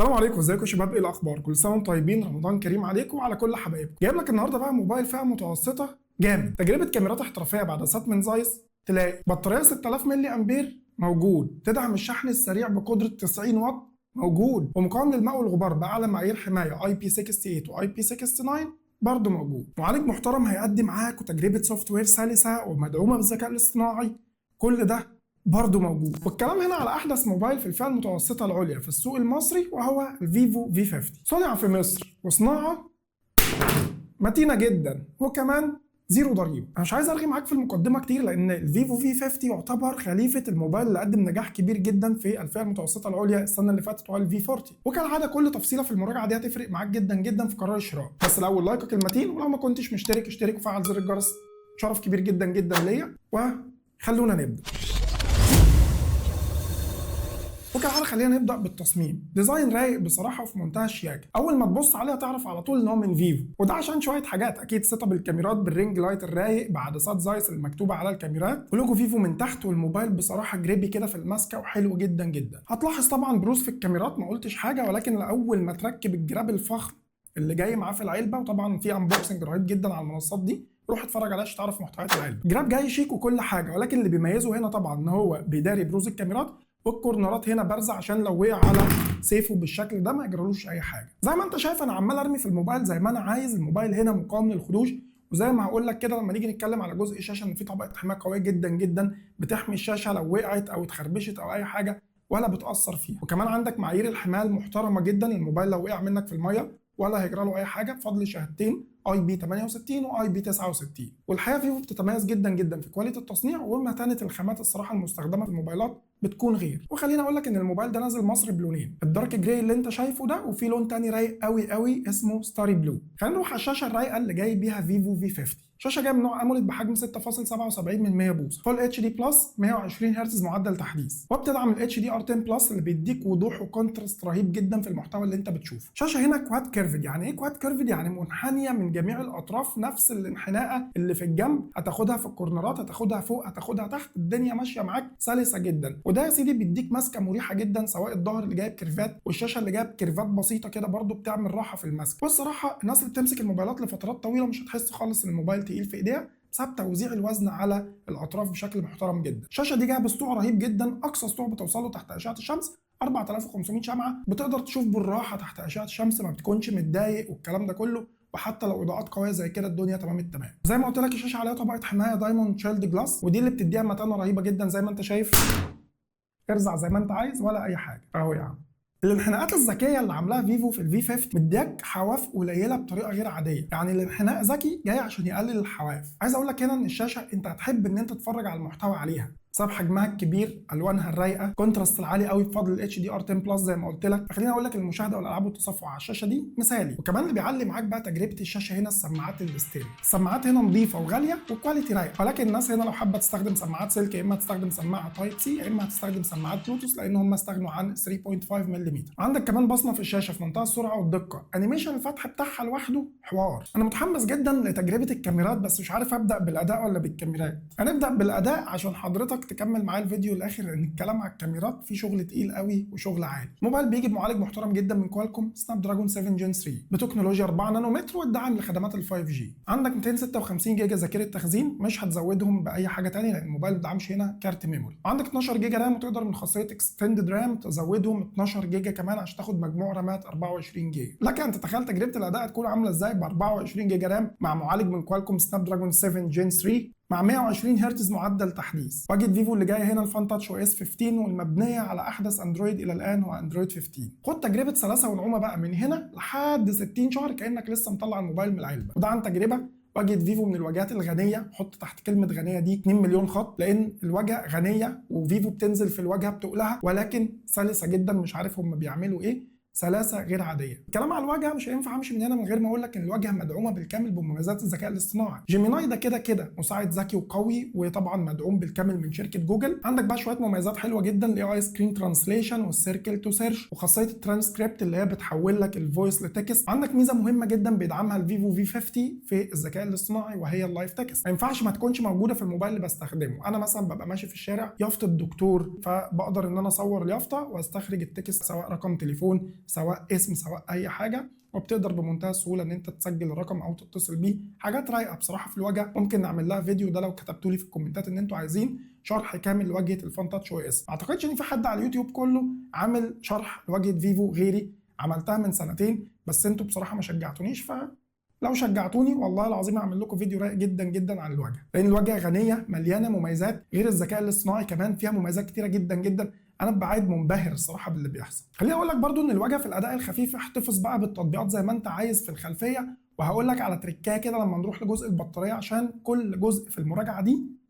السلام عليكم، ازيكم يا شباب؟ ايه الاخبار؟ كل سنة وانتم طيبين، رمضان كريم عليكم وعلى كل حبايبكم. جايب لك النهارده بقى موبايل فئة متوسطه جامد، تجربه كاميرات احترافية بعدسات من زايس، تلاقي بطارية 6000 ملي امبير موجود، تدعم الشحن السريع بقدره 90 واط موجود، ومقاوم للماء والغبار باعلى معايير حماية IP 68 و IP 69 برضه موجود. معالج محترم هيقدم معاك، وتجربه software سلسه ومدعومه بالذكاء الاصطناعي، كل ده برضه موجود. والكلام هنا على احدث موبايل في الفئة المتوسطة العليا في السوق المصري، وهو الفيفو V 50. صنع في مصر وصناعة متينة جدا، وكمان zero ضريبة. انا مش عايز ارغي معاك في المقدمة كتير، لان الفيفو V 50 يعتبر خليفة الموبايل اللي قدم نجاح كبير جدا في الفئة المتوسطة العليا السنة اللي فاتت، وهو ال V 40. وكالعادة كل تفصيله في المراجعة دي هتفرق معاك جدا جدا في قرار الشراء. بس الاول لايكك المتين، ولو ما كنتش مشترك اشترك وفعل زر الجرس، شرف كبير جدا جدا ليا. وخلونا نبدا. وكالعادة خلينا نبدا بالتصميم. design رايق بصراحة وفي منتهى الشياكه، اول ما تبص عليه هتعرف على طول ان هو من فيفو، وده عشان شوية حاجات اكيد: setup الكاميرات بال ring light الرايق، بعدسات زايس المكتوبة على الكاميرات، ولوجو فيفو من تحت. والموبايل بصراحة grippy كده في الماسكه وحلو جدا جدا. هتلاحظ طبعا بروز في الكاميرات، ما قلتش حاجة، ولكن اول ما تركب الجراب الفخم اللي جاي معاه في العلبة، وطبعا في unboxing رهيب جدا على المنصات دي، روح اتفرج عليها عشان تعرف محتويات العلبة. جراب جاي شيك وكل حاجة، ولكن اللي بيميزه هنا طبعا ان هو بيداري بروز الكاميرات، وال corner ات هنا بارزة عشان لو وقع على سيفه بالشكل ده ما يجرالوش اي حاجة. زي ما انت شايف انا عمال ارمي في الموبايل زي ما انا عايز. الموبايل هنا مقاوم للخدوش، وزي ما هقول لك كده لما نيجي نتكلم على جزء الشاشة ان في طبقه حماية قوية جدا جدا بتحمي الشاشة لو وقعت او اتخربشت او اي حاجة ولا بتاثر فيها. وكمان عندك معايير الحماية المحترمة جدا، الموبايل لو وقع منك في المية ولا هيجرى له اي حاجة بفضل شهادتين IP 68 و IP 69. والحقيقة فيفو بتتميز جدا جدا في quality التصنيع ومتانة الخامات، الصراحة المستخدمة في الموبايلات بتكون غير. وخليني اقول لك ان الموبايل ده نازل مصر بلونين، ال dark gray اللي انت شايفه ده، وفي لون تاني رايق قوي قوي اسمه starry blue. خلينا نروح على الشاشة الرايقه اللي جاي بيها فيفو V 50. شاشة جاية من نوع AMOLED بحجم 6.77 من 100 بوصه، full HD plus، 120 هرتز معدل تحديث، وبتدعم ال HDR 10 plus اللي بيديك وضوح و contrast رهيب جدا في المحتوى اللي انت بتشوفه. شاشة هنا quad curved. يعني ايه quad curved؟ يعني منحنيه من جميع الاطراف، نفس الانحناءه اللي في الجنب هتاخدها في ال corner ات، هتاخدها فوق، هتاخدها تحت، الدنيا ماشية معاك سلسه جدا. وده يا سيدي بيديك ماسكه مريحه جدا، سواء الظهر اللي جايب curve ات والشاشه اللي جايب curve ات بسيطة كده برده بتعمل راحة في المسك. والصراحة الناس اللي بتمسك الموبايلات لفترات طويلة مش هتحس خالص ان الموبايل تقيل في ايديها بسبب توزيع الوزن على الاطراف بشكل محترم جدا. الشاشة دي جاية بسطوع رهيب جدا، اقصى سطوع بتوصله تحت اشعه الشمس 4500 شمعة، بتقدر تشوف بالراحة تحت اشعه الشمس، ما بتكونش متضايق والكلام ده كله، وحتى لو اضاءات قوية زي كده الدنيا تمام التمام. زي ما قلت لك الشاشة عليها طبقه حماية diamond shield glass، ودي اللي بتديها متانه رهيبة جدا. زي ما انت شايف ارزع زي ما انت عايز ولا اي حاجة اهو يا عم. الانحناءات الذكية اللي عاملاها فيفو في ال V 50 مدياك حواف قليله بطريقة غير عادية، يعني الانحناء ذكي جاي عشان يقلل الحواف. عايز اقول لك هنا ان الشاشة انت هتحب ان انت تتفرج على المحتوى عليها بسبب حجمها الكبير، الوانها الرايقه، contrast العالي قوي بفضل ال HDR 10 plus زي ما قلت لك. فخليني اقول لك المشاهدة والالعاب والتصفح على الشاشة دي مثالي. وكمان اللي بيعلي معاك بقى تجربه الشاشة هنا السماعات الاستيريو. السماعات هنا نظيفة وغاليه و quality رايقة، ولكن الناس هنا لو حابة تستخدم سماعات سلك يا اما تستخدم سماعه type C يا اما هتستخدم سماعات بلوتوث، لان هم استغنوا عن 3.5 ملم. عندك كمان بصمة في الشاشة في منتهى السرعة والدقه، animation الفتح بتاعها لوحده حوار. انا متحمس جدا لتجربة الكاميرات، بس مش عارف ابدا بالاداء ولا بالكاميرات. هنبدا بالاداء عشان حضرتك تكمل معايا الفيديو للاخر، لان الكلام على الكاميرات فيه شغل تقيل قوي وشغل عالي. الموبايل بيجي بمعالج محترم جدا من كوالكوم Snapdragon 7 Gen 3 بتكنولوجيا 4 نانومتر والدعم لخدمات ال 5G. عندك 256 جيجا ذاكره تخزين، مش هتزودهم باي حاجة ثانية لان الموبايل ما بيدعمش هنا كارت memory. عندك 12 جيجا RAM، وتقدر من خاصية extended RAM تزودهم 12 جيجا كمان عشان تاخد مجموع رامات 24 جيجا. لك ان تتخيل تجربه الاداء تكون عامله ازاي ب 24 جيجا RAM مع معالج من كوالكوم Snapdragon 7 Gen 3 مع 120 هرتز معدل تحديث. واجهة فيفو اللي جاية هنا ال Funtouch OS 15 والمبنيه على احدث اندرويد الى الان هو اندرويد 15. خد تجربه سلاسة ونعومه بقى من هنا لحد 60 شهر كانك لسه مطلع الموبايل من العلبة، وده عن تجربه. واجهه فيفو من الواجهات الغنية، حط تحت كلمة غنية دي 2 مليون خط، لان الواجهة غنية وفيفو بتنزل في الواجهة بتقلها، ولكن سلسه جدا، مش عارف هم بيعملوا ايه، سلاسة غير عادية. الكلام على الواجهة مش هينفع امشي من هنا من غير ما اقول لك ان الواجهة مدعومة بالكامل بمميزات الذكاء الاصطناعي. Gemini ده كده كده مساعد ذكي وقوي، وطبعا مدعوم بالكامل من شركة جوجل. عندك بقى شوية مميزات حلوة جدا، ال AI screen translation وال circle to search وخاصيه الترانسكريبت اللي هي بتحول لك ال voice ل text. عندك ميزة مهمة جدا بيدعمها الفيفو V 50 في الذكاء الاصطناعي وهي ال live text. ما ينفعش ما تكونش موجودة في الموبايل اللي بستخدمه. انا مثلا ببقى ماشي في الشارع يافطة الدكتور، فبقدر ان انا اصور اليافطه واستخرج ال text، سواء رقم تليفون، سواء اسم سواء اي حاجه، وبتقدر بمنتهى السهولة ان انت تسجل الرقم او تتصل بيه. حاجات رايقة بصراحة في الواجهه، ممكن نعمل لها فيديو ده لو كتبتوا لي في الكومنتات ان انتوا عايزين شرح كامل لواجهه ال Funtouch OS. ما اعتقدش ان في حد على اليوتيوب كله عامل شرح لواجهه فيفو غيري، عملتها من سنتين بس انتوا بصراحة ما شجعتونيش، ف لو شجعتوني والله العظيم اعمل لكم فيديو رايق جدا جدا عن الواجهه، لان الواجهة غنية مليانة مميزات، غير الذكاء الاصطناعي كمان فيها مميزات كتيرة جدا جدا. انا بعيد منبهر الصراحة باللي بيحصل. خليني اقول لك برضو ان الواجهة في الاداء الخفيف احتفظ بقى بالتطبيقات زي ما انت عايز في الخلفيه، وهقول لك على تريكايه كده لما نروح لجزء البطارية عشان كل جزء في المراجعة دي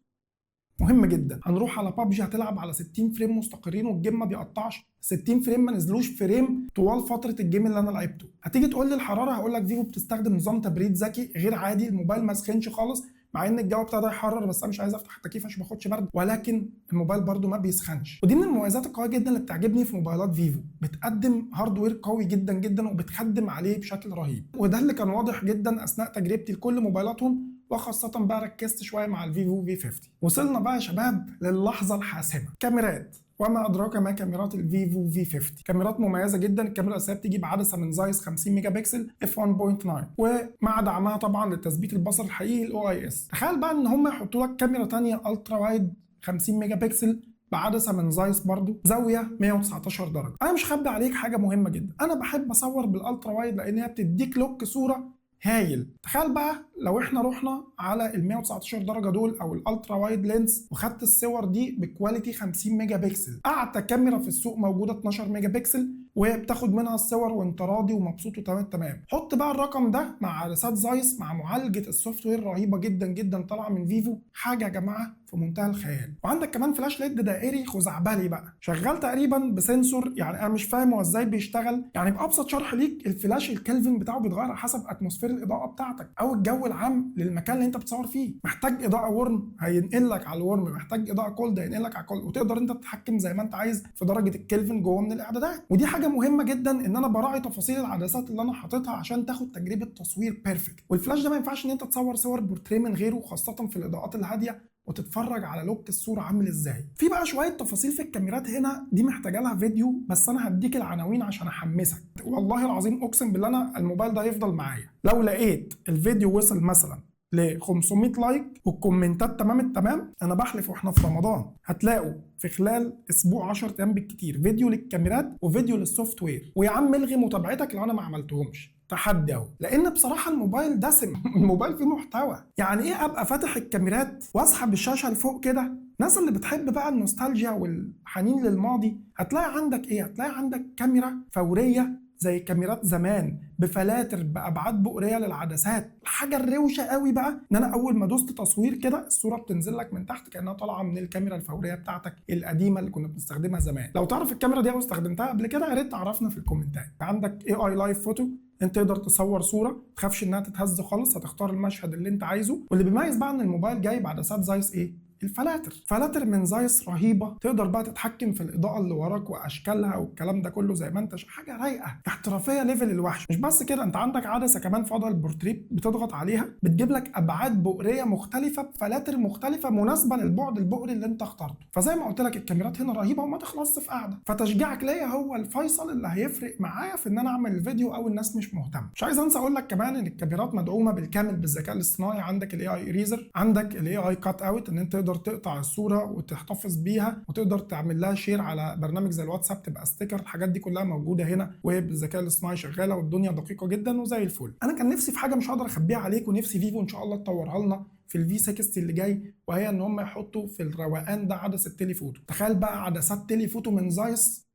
مهم جدا. هنروح على بابجي، هتلعب على 60 frame مستقرين وال game ما بيقطعش، 60 frame ما نزلوش frame طوال فترة ال game اللي انا لعبته. هتيجي تقول لي الحراره، هقول لك فيفو بتستخدم نظام تبريد ذكي غير عادي، الموبايل ما سخنش خالص مع ان الجو ابتدى يحرر، بس انا مش عايز افتح التكييف عشان ما اخدش برد، ولكن الموبايل برده ما بيسخنش. ودي من المميزات القوية جدا اللي بتعجبني في موبايلات فيفو، بتقدم hardware قوي جدا جدا وبتخدم عليه بشكل رهيب، وده اللي كان واضح جدا اثناء تجربتي لكل موبايلاتهم، وخاصة بقى ركزت شوية مع الفيفو V50. وصلنا بقى يا شباب للحظة الحاسمة، كاميرات، وما ادراك ما كاميرات الفيفو V50. كاميرات مميزة جدا. الكاميرا الاساسية بتيجي بعدسه من زايس 50 ميجا بكسل f 1.9، ومع دعمها طبعا للتثبيت البصري الحقيقي ال OIS. تخيل بقى ان هم يحطوا لك كاميرا ثانية ultra wide 50 ميجا بكسل بعدسه من زايس برضو زاوية 119 درجه. انا مش خبي عليك حاجة مهمة جدا، انا بحب اصور بال ultra wide لان هي بتديك look صوره هايل. تخيل بقى لو احنا رحنا على ال 119 درجه دول او ال ultra wide lens وخدت الصور دي ب quality 50 ميجا بكسل، اعتى كاميرا في السوق موجودة 12 ميجا بكسل وبتاخد منها الصور وانت راضي ومبسوط وتمام تمام. حط بقى الرقم ده مع عدسات زايس مع معالجة ال software رهيبة جدا جدا طالعه من فيفو، حاجة يا جماعة في منتهى الخيال. وعندك كمان flash LED دائري خزعبلي بقى شغال تقريبا ب sensor، يعني انا مش فاهم هو ازاي بيشتغل. يعني بابسط شرح ليك ال flash ال Kelvin بتاعه بيتغير على حسب atmosphere الاضاءة بتاعتك او الجو العام للمكان اللي انت بتصور فيه. محتاج اضاءه warm هينقل لك على ال warm، محتاج اضاءه cold هينقل لك على cold، وتقدر انت تتحكم زي ما انت عايز في درجه الكلفن جوه من الاعدادات. ودي حاجة مهمة جدا ان انا براعي تفاصيل العدسات اللي انا حاططها عشان تاخد تجربه تصوير perfect. وال flash ده ما ينفعش ان انت تصور صور بورتريه من غيره، خاصة في الاضاءات الهادية، وتتفرج على look الصورة عامل ازاي. في بقى شوية تفاصيل في الكاميرات هنا دي محتاجه لها فيديو، بس انا هديك العناوين عشان احمسك. والله العظيم اقسم بالله انا الموبايل ده هيفضل معايا لو لقيت الفيديو وصل مثلا ل 500 like والكومنتات تمام التمام، انا بحلف واحنا في رمضان هتلاقوا في خلال اسبوع 10 ايام بالكتير فيديو للكاميرات وفيديو لل software. ويا عم الغي متابعتك لو انا ما عملتهمش، تحدي اهو، لان بصراحة الموبايل دسم الموبايل فيه محتوى. يعني ايه ابقى فاتح الكاميرات واسحب الشاشة لفوق كده؟ الناس اللي بتحب بقى النوستالجيا والحنين للماضي هتلاقي عندك ايه؟ هتلاقي عندك كاميرا فورية زي كاميرات زمان بفلاتر بابعاد بؤريه للعدسات. الحاجة الروشه قوي بقى ان انا اول ما دوست تصوير كده الصورة بتنزل لك من تحت كانها طالعه من الكاميرا الفورية بتاعتك القديمة اللي كنا بنستخدمها زمان. لو تعرف الكاميرا دي او استخدمتها قبل كده يا ريت تعرفنا في الكومنتات. عندك AI live photo، انت تقدر تصور صوره ما تخافش انها تتهز خالص، هتختار المشهد اللي انت عايزه. واللي بيميز بقى ان الموبايل جاي بعدسات زايس ايه؟ الفلاتر، فلاتر من زايس رهيبة، تقدر بقى تتحكم في الاضاءة اللي وراك واشكالها والكلام ده كله زي ما انت حاجة رايقة احترافية level الوحش. مش بس كده، انت عندك عدسة كمان في وضع البورتريت بتضغط عليها بتجيب لك ابعاد بؤريه مختلفة بفلاتر مختلفة مناسبة للبعد البؤري اللي انت اخترته. فزي ما قلت لك الكاميرات هنا رهيبة وما تخلصش في قعده، فتشجيعك ليا هو الفيصل اللي هيفرق معايا في ان انا اعمل الفيديو او الناس مش مهتمة. مش عايز انسى اقول لك كمان ان الكاميرات مدعومة بالكامل بالذكاء الاصطناعي. عندك ال AI eraser، عندك ال AI cut out ان انت تقدر تقطع الصورة وتحتفظ بيها وتقدر تعمل لها share على برنامج زي الواتساب تبقى sticker. الحاجات دي كلها موجودة هنا وبالذكاء الاصطناعي شغالة والدنيا دقيقة جدا وزي الفل. انا كان نفسي في حاجة مش هقدر اخبيها عليك ونفسي فيفو ان شاء الله تطورها لنا في ال V60 اللي جاي، وهي ان هم يحطوا في الروقان ده عدسة telephoto. تخيل بقى عدسات telephoto من زايس،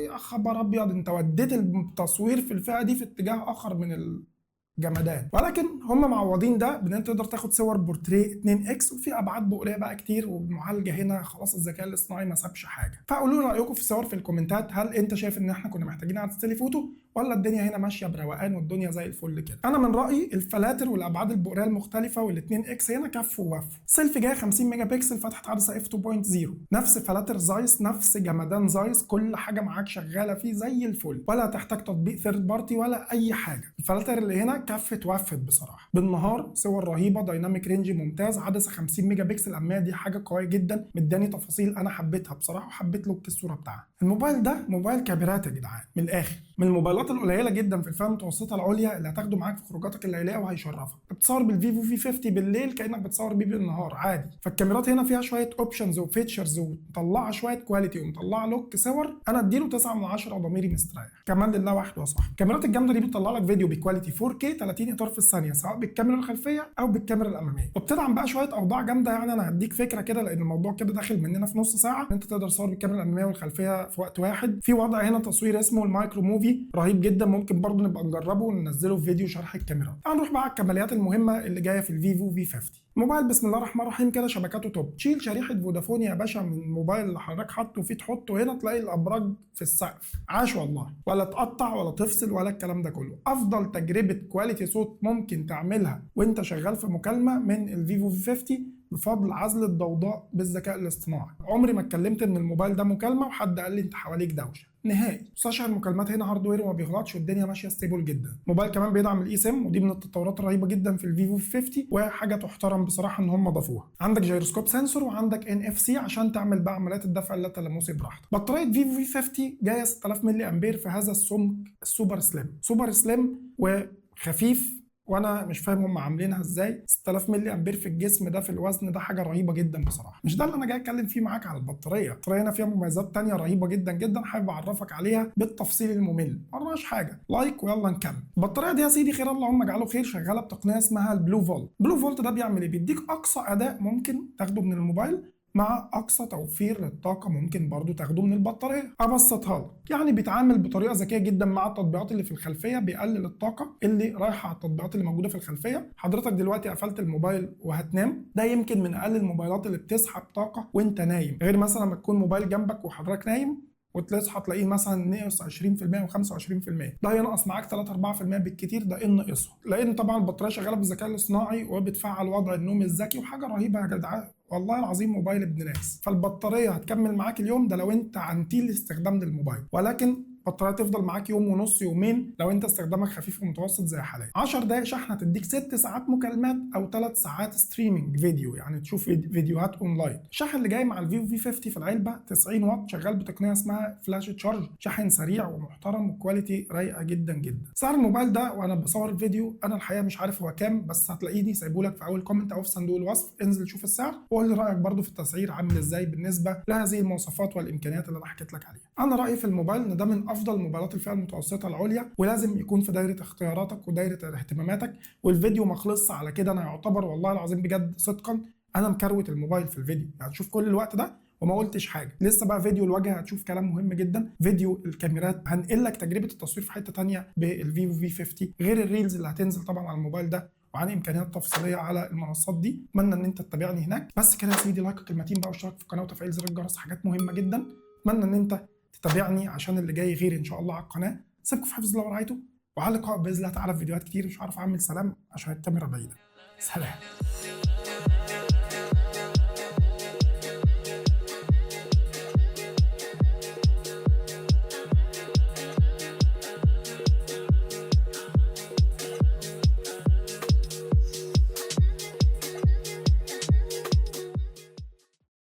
يا خبر ابيض، انت وديت التصوير في الفئة دي في اتجاه اخر من الجمدان. ولكن هم معوضين ده بان انت تقدر تاخد صور بورتريه 2 X وفي ابعاد بؤريه بقى كتير، ومعالجة هنا خلاص الذكاء الاصطناعي ما سابش حاجة. فقولوا لي رايكم في الصور في الكومنتات، هل انت شايف ان احنا كنا محتاجين عدسة telephoto ولا الدنيا هنا ماشية بروقان والدنيا زي الفل كده؟ انا من رايي الفلاتر والابعاد البؤريه المختلفة وال2 X هنا كفوا ووفوا. سيلفي جاية 50 ميجا بكسل فتحه عدسة f 2.0، نفس فلاتر زايس، نفس جمدان زايس، كل حاجة معاك شغالة فيه زي الفل، ولا تحتاج تطبيق third party ولا اي حاجة. الفلاتر اللي هنا كفت وفت بصراحة. بالنهار صور رهيبة، dynamic range ممتاز، عدسة 50 ميجا بكسل امامية دي حاجة قوية جدا، مداني تفاصيل انا حبيتها بصراحة وحبيت look الصورة بتاعها. الموبايل ده موبايل كاميرات يا جدعان من الاخر. من الموبايلات القليلة جدا في الفئة المتوسطة العليا اللي هتاخده معاك في خروجاتك الليلية وهيشرفك. بتصور بال Vivo V50 بالليل كانك بتصور بيه بالنهار عادي. فالكاميرات هنا فيها شوية options و features ومطلعه شوية quality ومطلعه look صور. انا اديله 9 من 10 وضميري مستريح. كمان لله وحده يا صاحبي. الكاميرات الجامدة دي بتطلع لك فيديو ب quality 4K 30 اطار في الثانية، سواء بالكاميرا الخلفية او بالكاميرا الامامية، وبتدعم بقى شوية اوضاع جامدة. يعني انا هديك فكرة كده لان الموضوع كده داخل مننا في نص ساعة، ان انت تقدر تصور بالكاميرا الامامية والخلفيه في وقت واحد. في وضع هنا تصوير اسمه ال micro movie رهيب جدا، ممكن برضه نبقى نجربه وننزله في فيديو شرح الكاميرا. هنروح بقى على الكماليات المهمة اللي جاية في ال Vivo V50. موبايل بسم الله الرحمن الرحيم كده شبكاته top. تشيل شريحة فودافون يا باشا من الموبايل اللي حضرتك حاطه فيه، تحطه هنا تلاقي الابراج في السقف، عاش والله، ولا تقطع ولا تفصل ولا الكلام ده كله. افضل تجربه quality صوت ممكن تعملها وانت شغال في مكالمة من ال Vivo V50 بفضل عزل الضوضاء بالذكاء الاصطناعي. عمري ما اتكلمت من الموبايل ده مكالمة وحد قال لي انت حواليك دوشه نهائي. مستشعر المكالمات هنا hardware وما بيغلطش، والدنيا ماشية stable جدا. الموبايل كمان بيدعم ال eSIM، ودي من التطورات الرهيبة جدا في ال Vivo 50، وحاجه تحترم بصراحة ان هم ضافوها. عندك gyroscope sensor وعندك NFC عشان تعمل بقى عمليات الدفع اللاتلامسي براحتك. بطارية Vivo V50 جاية 6000 ملي امبير في هذا السمك ال super slim، super slim وخفيف، وانا مش فاهم هم عاملينها ازاي. 6000 ملي امبير في الجسم ده في الوزن ده حاجة رهيبة جدا بصراحة. مش ده اللي انا جاي اتكلم فيه معاك على البطارية. البطارية هنا فيها مميزات تانية رهيبة جدا جدا، حابب اعرفك عليها بالتفصيل الممل. ما وراناش حاجة، like ويلا نكمل. البطارية دي يا سيدي خير اللهم اجعله خير، شغالة بتقنية اسمها ال Blue Volt. Blue Volt ده بيعمل ايه؟ بيديك اقصى اداء ممكن تاخده من الموبايل مع اقصى توفير للطاقة ممكن برضو تاخده من البطارية. ابسطها لك، يعني بيتعامل بطريقة ذكية جدا مع التطبيقات اللي في الخلفية، بيقلل الطاقة اللي رايحة على التطبيقات اللي موجودة في الخلفية. حضرتك دلوقتي قفلت الموبايل وهتنام، ده يمكن من اقل الموبايلات اللي بتسحب طاقة وانت نايم، غير مثلا لما تكون موبايل جنبك وحضرتك نايم وتصحى تلاقيه مثلا نقص 20% و25%، ده هينقص معاك 3 4% بالكتير، ده ان نقصه، لان طبعا البطارية شغالة بالذكاء الاصطناعي وبتفعل وضع النوم الذكي، وحاجه رهيبة يا جدعان والله العظيم، موبايل ابن ناس. فالبطاريه هتكمل معاك اليوم ده لو انت عنتيل استخدام للموبايل، ولكن البطارية تفضل معاك يوم ونص يومين لو انت استخدامك خفيف ومتوسط زي حالاتي. 10 دقائق شحن هتديك 6 ساعات مكالمات او 3 ساعات streaming video، يعني تشوف فيديوهات اونلاين. الشاحن اللي جاي مع ال Vivo V50 في العلبة 90 واط، شغال بتقنية اسمها flash charge، شاحن سريع ومحترم و quality رايقة جدا جدا. سعر الموبايل ده وانا بصور الفيديو انا الحقيقة مش عارف هو كام، بس هتلاقيني سايبه لك في اول comment او في صندوق الوصف، انزل شوف السعر وقول لي رايك برده في التسعير عامل ازاي بالنسبة لهذه المواصفات والامكانيات اللي انا حكيت لك عليها. انا رايي في الموبايل ان ده من افضل موبايلات الفئة المتوسطة العليا، ولازم يكون في دايرة اختياراتك ودايره اهتماماتك. والفيديو ما خلصش على كده، انا يعتبر والله العظيم بجد صدقا انا مكروت الموبايل في الفيديو، يعني تشوف كل الوقت ده وما قلتش حاجة. لسه بقى فيديو الواجهة هتشوف كلام مهم جدا، فيديو الكاميرات هنقل لك تجربه التصوير في حتة ثانية بال Vivo V50، غير ال reels اللي هتنزل طبعا على الموبايل ده، وعن امكانيات تفصيلية على المنصات دي. اتمنى ان انت تتابعني هناك. بس كده يا سيدي، like كلمتين بقى واشتراك في القناة وتفعيل زر الجرس، حاجات مهمة جدا. اتمنى ان انت تتابعني عشان اللي جاي غير ان شاء الله على القناة. سيبكم في حفظ الله ورعايته، وعلى اللقاء باذن الله تعالى في فيديوهات كتير. مش عارف اعمل سلام عشان الكاميرا بعيدة. سلام.